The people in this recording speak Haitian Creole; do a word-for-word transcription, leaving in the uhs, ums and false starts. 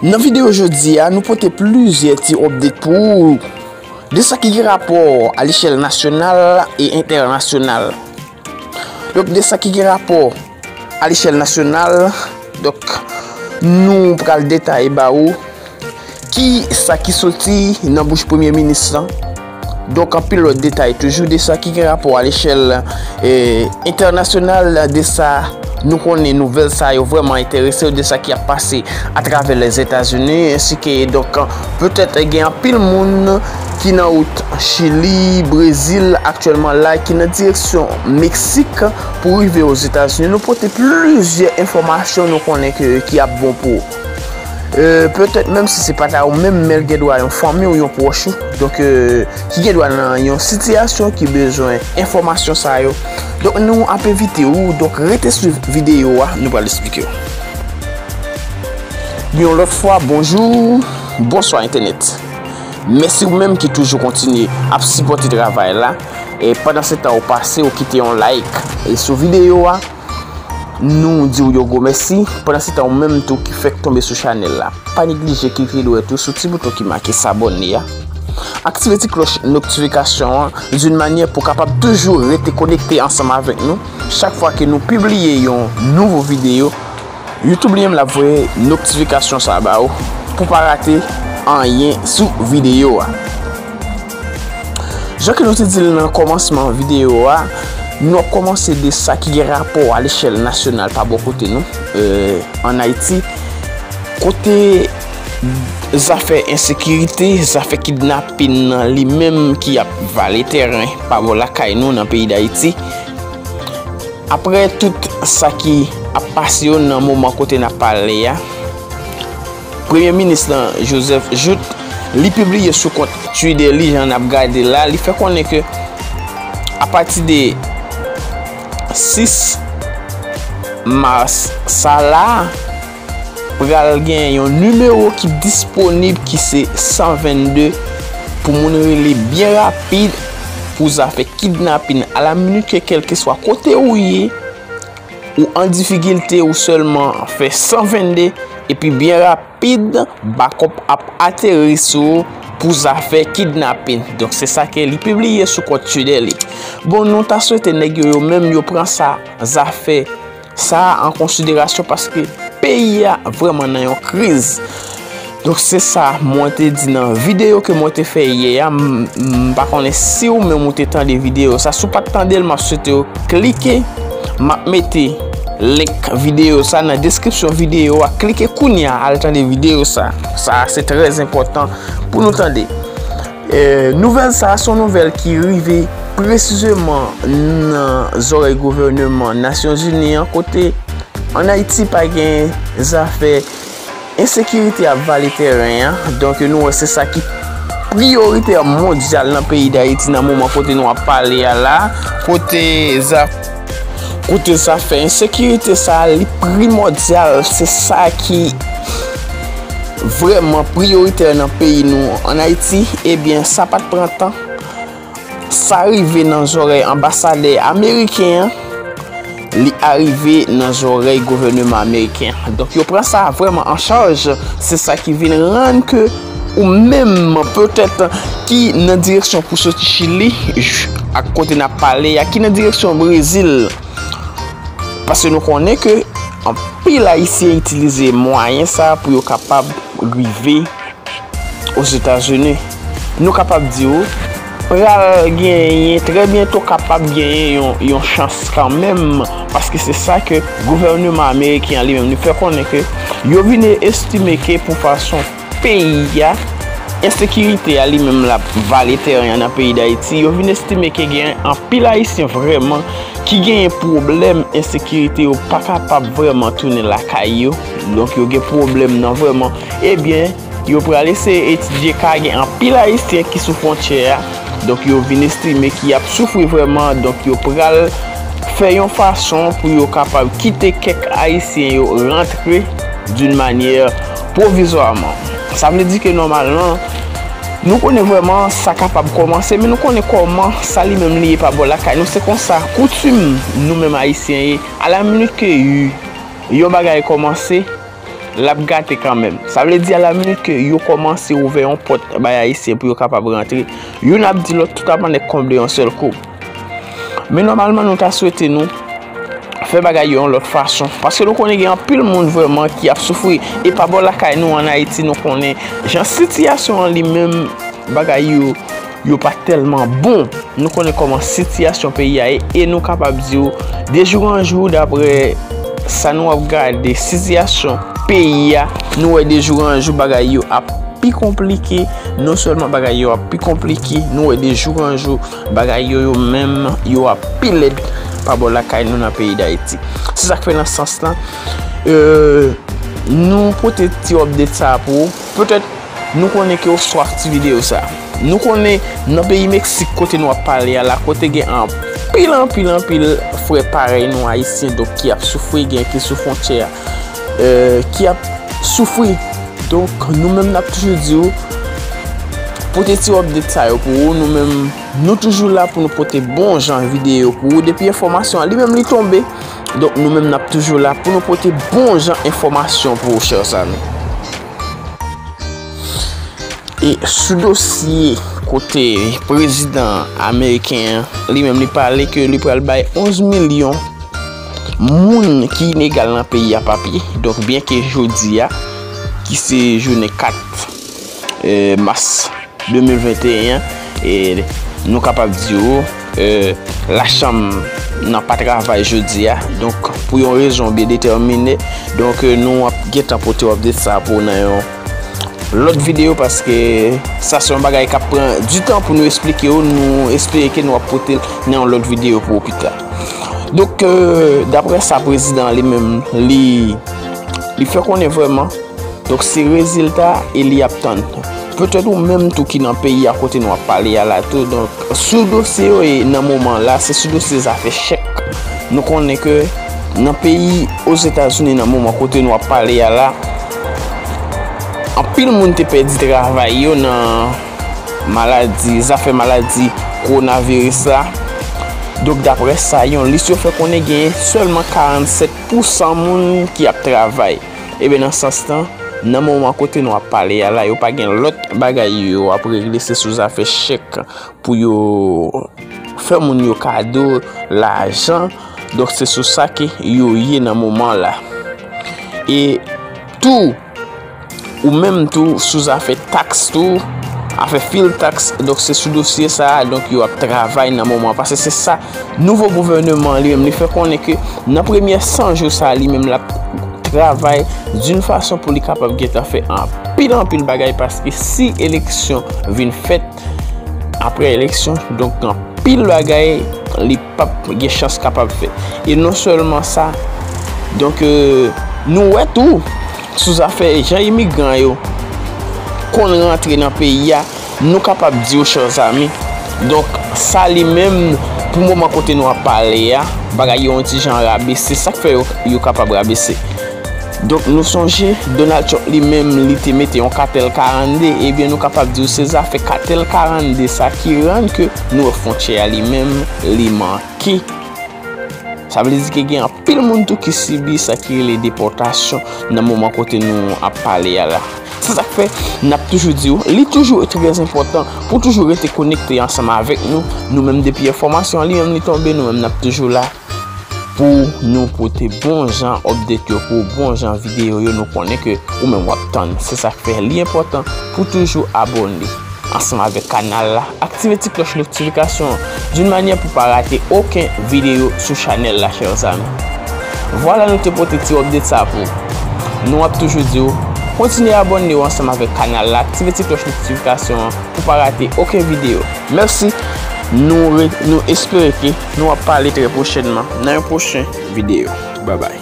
Nan videyo jodi a, nou pote plizyè ti update pou ou de sa ki gen rapò a lechèl nasyonal e entènasyonal. Donk, de sa ki gen rapò a lechèl nasyonal, donk, nou pral detaye ba ou ki sa ki soti nan bouch premye minis lan. Donk, anpil lòt detay toujou de sa ki gen rapò a lechèl, eh, entènasyonal, de sa nou konnen nouvèl sa yo vrèman enterese w, de sa ki ap pase atravè Lèzetazini, ensi ke, donk, petèt gen anpil moun ki nan wout Chili, Brezil aktyèlman la, ki nan direksyon Meksik pou rive Ozetazini. Nou pote plizyè enfòmasyon nou konnen ke, ki ap bon pou ou. Euh, petèt menm si se pa ta ou menm, men l gen dwa yon fanmi ou yon pwòch ou. Donk, euh, ki gen dwa nan yon sitiyasyon ki bezwen enfòmasyon sa yo. Donk, nou ap envite ou, donk, rete swiv videyo a, nou pral esplike w. Yon lòt fwa, bonjou, bonswa entènèt. Mèsi ou menm ki toujou kontinye ap sipòte travay la. E pandan se tan ou pase, ou kite yon like, e sou videyo a, nou di w yon gwo mèsi. Pandan se tan ou menm tou ki fèk tonbe sou chanèl la, pa neglije klike dwèt ou sou ti bouton ki make s'abonner a. Aktive ti klòch notifikasyon an d'une manière pou kapab toujou rete konekte ansanm avèk nou. Chak fwa ke nou pibliye yon nouvo videyo, YouTube li menm l ap voye notifikasyon sa ba ou pou pa rate anyen sou videyo a. Jan ke nou te di l nan kòmansman videyo a, nou ap kòmanse de sa ki gen rapò a lechèl nasyonal pa bò kote nou, euh, ann Ayiti, kote zafè ensekirite, zafè kidnapin nan li menm ki ap vale tèren pa bò lakay nou nan peyi Dayiti. Apre tout sa ki ap pase yo nan moman kote n ap pale a, Premye Minis lan, Joseph Jouthe, li pibliye sou kont Twitter li, jan n ap gade la, li fè konnen ke apati de sis mas sa la, pral gen yon nimewo ki disponib ki se san vennde pou moun rele byen rapid pou zafè kidnapin. Alaminit ke kèlkeswa kote ou ye, ou an difikilte, ou sèlman fè san vennde, epi byen rapid, bakòp ap ateri sou ou pou zafè kidnapin. Donk, se sa ke li pibliye sou kont Twitter li. Bon, nou ta swete nèg yo, yo menm, yo pran sa, zafè sa a an konsiderasyon, paske peyi a vrèman nan yon kriz. Donk, se sa mwen te di nan videyo ke mwen te fè yè a. M, m pa konnen si ou menm ou te tande videyo sa. Si w pa t tande l, m ap swete w klike. M ap mete link videyo sa nan deskripsyon videyo a. Klike kounye a, al tande videyo sa. Sa a se trè enpòtan pou nou tande. Eh, nouvèl sa a se yon nouvèl ki rive presizeman nan zòrèy gouvèneman Nasyonzini an, kote ann Ayiti pa gen zafè ensekirite ap vale tèren an. Donk, nou wè se sa ki priyoritè mondyal nan peyi Dayiti nan moman kote nou ap pale a la, kote zaf-, kote zafè ensekirite sa a, li primòdyal, se sa ki vrèman priyoritè nan peyi nou ann Ayiti. Ebyen, sa pa t pran tan. Sa rive nan zòrèy anbasadè ameriken an, li arive nan zòrèy gouvèneman ameriken an. Donk, yo pran sa vrèman an chaj. Se sa ki vin rann ke ou menm, petèt, ki nan direksyon pou soti Chili, j-, ak kote n ap pale a, ki nan direksyon Brezil. Paske nou konnen ke anpil Ayisyen itilize mwayen sa pou yo kapab rive Ozetazini. Nou kapab di w, pral genyen, trè byento kapab genyen yon, yon chans kanmenm, paske se sa ke gouvèneman ameriken an li menm li fè konnen ke yo vin estime ke pou fason peyi a, ensekirite a li menm l ap vale tèren an nan peyi Dayiti, yo vin estime ke gen anpil Ayisyen vrèman ki genyen pwoblèm ensekirite, yo pa kapab vrèman tounen lakay yo. Donk, yo gen pwoblèm nan vrèman. Ebyen, yo pral eseye etidye ka gen anpil Ayisyen ki sou fwontyè a. Donk, yo vin estime ki ap soufri vrèman. Donk, yo pral fè yon fason pou yo kapab kite kèk Ayisyen yo rantre d'une manière pwovizwaman. Sa vle di ke nòmalman, nou konnen vrèman sa kapab kòmanse, men nou konnen kòman sa li menm li ye pa bò lakay nou. Se konsa koutim nou menm Ayisyen ye. Alaminit ke yon bagay kòmanse, l ap gate kanmenm. Sa vle di, a la minit ke yo kòmanse ouvè yon pòt bay Ayisyen pou yo kapab rantre, youn ap di lòt, tout ap annik konble yon sèl kou. Men nòmalman, nou ta swete nou fè bagay yo yon lòt fason. Paske nou konnen gen anpil moun vrèman ki ap soufri. E pa bò lakay nou ann Ayiti, nou konnen jan sitiyasyon an li menm, bagay yo, yo pa tèlman bon. Nou konnen kòman sitiyasyon peyi a ye, e nou kapab di w, de jou an jou, daprè sa nou ap gade, sitiyasyon peyi a, nou wè de jou an jou, bagay yo ap pi konplike. Non sèlman bagay yo ap pi konplike, nou wè de jou an jou, bagay yo, yo menm, yo ap pi lèd pa bò lakay nou nan peyi Dayiti. Se sa k fè nan sans lan, euh, nou pote ti update sa a pou ou. Petèt, nou konnen ke w swaf ti videyo sa. Nou konnen nan peyi Meksik, kote nou ap pale a la, kote gen anpil, anpil, anpil frè parèy nou Ayisyen, donk, ki ap soufri, gen ki sou fwontyè a, euh, ki ap soufri. Donk, nou menm n ap toujou di w, pote ti update sa yo pou ou. Nou menm, nou toujou la pou nou pote bon jan videyo pou ou. Depi enfòmasyon an li menm li tonbe, donk, nou menm n ap toujou la pou nou pote bon jan enfòmasyon pou ou, chè zanmi. E sou dosye kote prezidan ameriken an, li menm li pale ke li pral bay onz milyon moun ki ilegal nan peyi a papye. Donk, byenke jodi a, ki se jounen kat, eh, mas de mil venteyen an, e nou kapab di w, eh, lachanm nan pa travay jodi a. Donk, pou yon rezon byen detèmine, donk, eh, nou ap gentan pote w update sa pou w nan yon lòt videyo, paske sa se yon bagay k ap pran di tan pou nou esplike w. Nou espere ke nou ap pote l nan yon lòt videyo pou ou pita. Donk, euh, daprè sa prezidan an li menm, li, li fè konnen vrèman, donk, se rezilta e li ap tann. Petèt ou menm tou ki nan peyi a kote nou ap pale a la tou, donk, sou dosye yo e nan moman la, se sou dosye zafè chèk. Nou konnen ke nan peyi Ozetazini, nan moman kote nou ap pale a la, anpil moun te pèdi travay yo nan maladi, zafè maladi kowonaviris la. Donk, daprè sa yon lis yo fè konnen, genyen sèlman karannsèt pousan moun ki ap travay. Ebyen, nan sans lan, nan moman kote nou ap pale a la, yo pa gen lòt bagay yo ap regle, se sou zafè chèk pou yo fè moun yo kado lajan. Donk, se sou sa ke yo ye nan moman la. E tou, ou menm tou, sou zafè taks tou, afè fil taks, donk, se sou dosye sa a, donk, yo ap travay nan moman an. Paske se sa, nouvo gouvèneman an li menm, li fè konnen ke nan premye san jou sa a, li menm, l ap travay d'une façon pou li kapab gentan fè anpil, anpil bagay, paske si eleksyon vin fèt, apre eleksyon, donk, gen anpil bagay li p ap gen chans kapab fè. E non sèlman sa, donk, euh, nou wè tou, sou zafè jan imigran yo konn rantre nan peyi a, nou kapab di w, chè zanmi. Donk, sa li menm, pou moman kote nou ap pale a, bagay yo yon ti jan rabese. Sa k fè yo, yo kapab rabese. Donk, nou sonje, Donald Trump li menm, li te mete yon katèl karannde. Ebyen, nou kapab di w se zafè katèl karannde sa ki rann ke nou wè fwontyè a li menm, li manke. Sa vle di ke gen anpil moun tou ki sibi sa ki rele depòtasyon nan moman kote nou ap pale a la. Se sa k fè, n ap toujou di w, li toujou trè enpòtan pou toujou rete konekte ansanm avèk nou. Nou menm, depi enfòmasyon an li menm li tonbe, nou menm n ap toujou la pou nou pote bon jan update yo, pou bon jan videyo yo. Nou konnen ke ou menm w ap tann. Se sa k fè li enpòtan pou toujou abòne ansanm avèk kanal la. Aktive ti klòch notifikasyon an d'une manière pou pa rate okenn videyo sou chanèl la, chè zanmi. Vwala, nou te pote ti update sa pou ou. Nou ap toujou di w, kontinye abòne w ansanm avèk kanal la, aktive ti klòch notifikasyon an pou pa rate okenn videyo. Mèsi. Nou re-, nou espere ke nou ap pale trè pwochènman nan yon pwochen videyo. Babay.